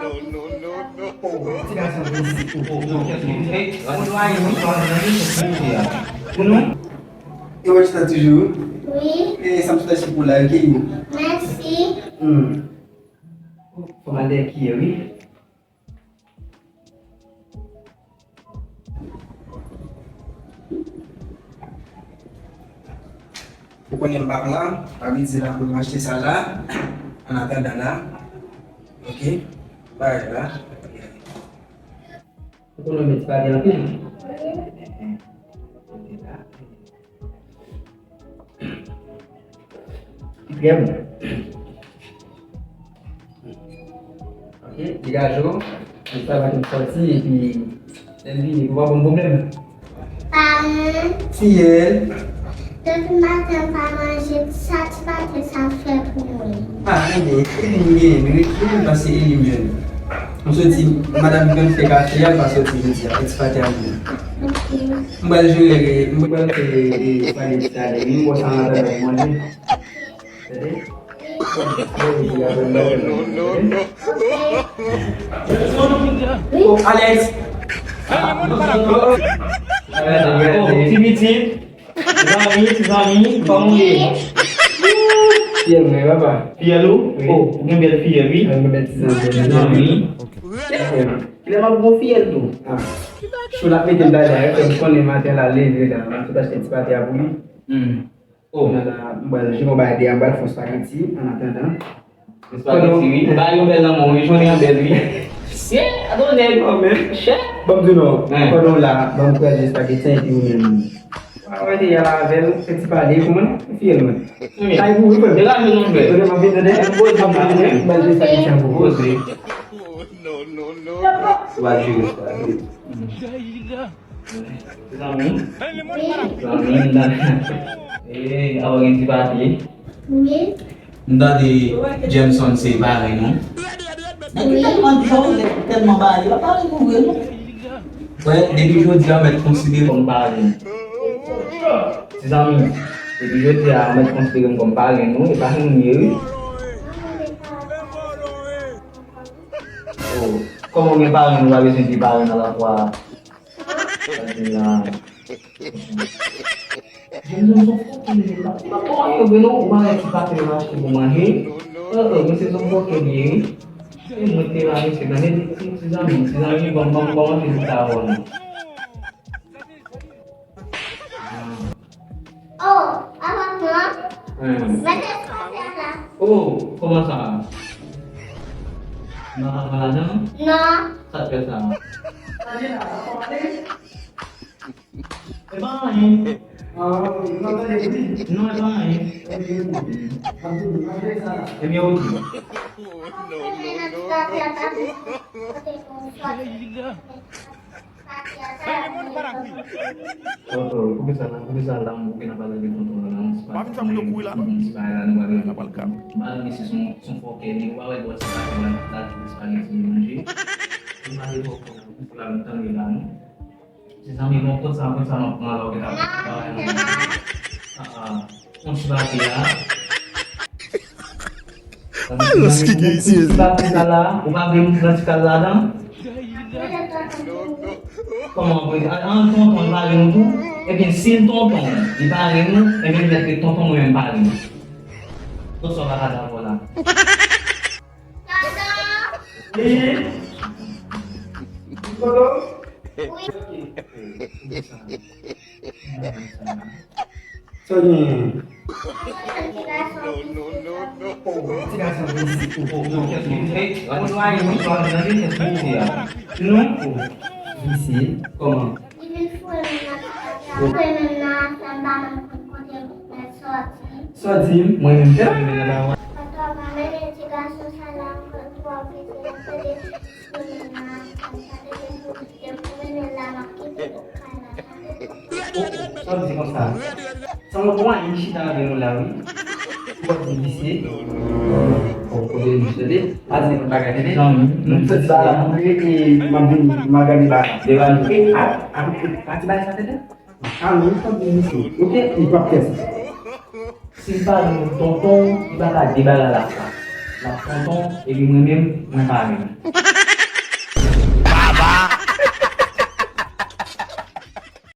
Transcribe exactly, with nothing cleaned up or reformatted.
Oh, ti gason vin isi. Oh, non, kèt li. Hey, on dwayen, wi. Pou nou. E w chita toujou? Wi. E sa m sot achte pou la, ok? Mèsi. Hmm. Fò m al dèyè kiyè, wi. Ou konnen m p ap la, pa bliye la pou m achte sa la. An atandan la. Ok. Bagay la. Ou konnen mèt pa gen anpil. Trè bon. Ok, degaje w. Mwen sa va te sòti epi lè l vini pou pa ban m pwoblèm. Pa mwen. Fiyèl. Depi maten m pa manje, sa ti pate sa fè pou mwen. Ah, enben, Eli m genyen, li ret, li ret pase Eli m jwenn. M soti, madanm ki konn fè kafe a, l pa soti jodi a, fè ti pate a mwen. Ok. M pral jere, m pral fè, e, pale talè, m bò sa nan talè manje. Tande? Oh, Alex! Oh, ti pitit. Ti zanmi, ti zanmi, kòman w ye? Fiyèl mwen, papa. Fiyèl ou? Wi. Oh, ou gen bèl fiyèl, wi. Mwen gen bèl ti zanmi. Ti zanmi. Kilè m ap gon fiyèl tou? Ah. Chou l ap mete m dada, yo fè m konnen maten la, leve la, m sot achte ti pate a pou li. Hmm. Oh. Kounye a la, m pral jere yon bagay deyò, m pral fè yon spaghetti, an atandan. Yon spaghetti, wi. Ba yon bèl nan men w, wi, jwenn yon bèl, wi. Chè, adonè, non, men, chè. Ban m di w non, pandan w la, ban m kraze spaghetti an epi ou menm. Wa wè deyò la avè l, fè ti pale, kòman fiyèl mwen? Kay pou wi, frè m. Degaje non, frè. Tande, m ap vin, tande. M ap vin, tande. M pral jere spaghetti an pou ou. Poze. Ou va jere spaghetti. Zanmi? Zanmi, m tande. Ee, avan gen ti pati. Wi. M tande Jameson se parenn ou. Nèg ki tèlman jòlè, tèlman bale, pa parenn ou vre, non. Wè, depi jodi a, mèt konsidere kòm parenn. Ti zanmi, depi jodi a, mèt konsidere m kòm parenn ou, e parenn ou m ye, wi. Oh, kòman gen parenn, ou pa bezwen di parenn alafwa? Sa di la. Jameson se yon fòkè li ye la. Li pa fè anyen vre non, ou pa wè ti pate yo achte pou manje. Oh, oh, misye se yon fòkè li ye, wi. E mwen te la, mesye, gade ti, ti zanmi, ti zanmi, ban m, ban m, ban m manje tout sa avè w non. Oh, papa, mwen. Hmm. Mete espasyan la. Oh, kòman sa? Nan lavan ladan? Non. Sa k fè sa? E pa anyen. Non, e pa anyen. Ebyen, ok. Tonton, poukisa, poukisa la, m gen nan pale de tonton la, m pa vin fè moun yo kouri la. M pa vle misye se yon, se yon fòkè, li pa wè bò ti pate la, la, espageti li manje. M pa vle fòkè la, poukisa la, m tande la, non. Ti zanmi, bon, kot sa, kot sa m ap pran la, ou te ka bay mwen. Ah, ah. Yon ti pate a. Alòs, ki gen isi, ti pate sa la, ou pa vle m pran ti kal ladan? Kòman, an, an, tonton, li pa vle nou tou? Ebyen, si l tonton, li pa vle nou, ebyen, li mèt ret tonton, mwen menm, m pa vle nou. Donk, sa w pa ka dakò la. Wi. Wi. Sa w genyen? Oh, ti gason vin isi. Oh, non, kèt li. Hey, on dwayen, wi, pa nan li, kèt li, a. Non, oh. Visye, kòman? Li vin foure m nan pita. Foure m nan afè m pa menm konn kote m sòti. Sòti, mwen menm tou, mwen menm nan. Papa, pa mennen ti gason sa la ankò twò piti, l ap tande foure m nan afè m, tande depi w mennen l la, m ap kite l kay la, tande. Sa w di konsa? Sa w wè, m chita avè nou la, wi. Ou pa di visye? Bon, kote visye, tande? Pa di nenpòt bagay, tande? Janm, m soti la, m rete, m ap vini, m ap gade ba. Devan nou. E, a, a, a, pati bagay sa, tande? Alò, ou pa di visye. Ok, li p ap fè sa. Si l pa di nou tonton, li pa ka debare la sa. L ap tonton, epi mwen menm, mwen pa renmen.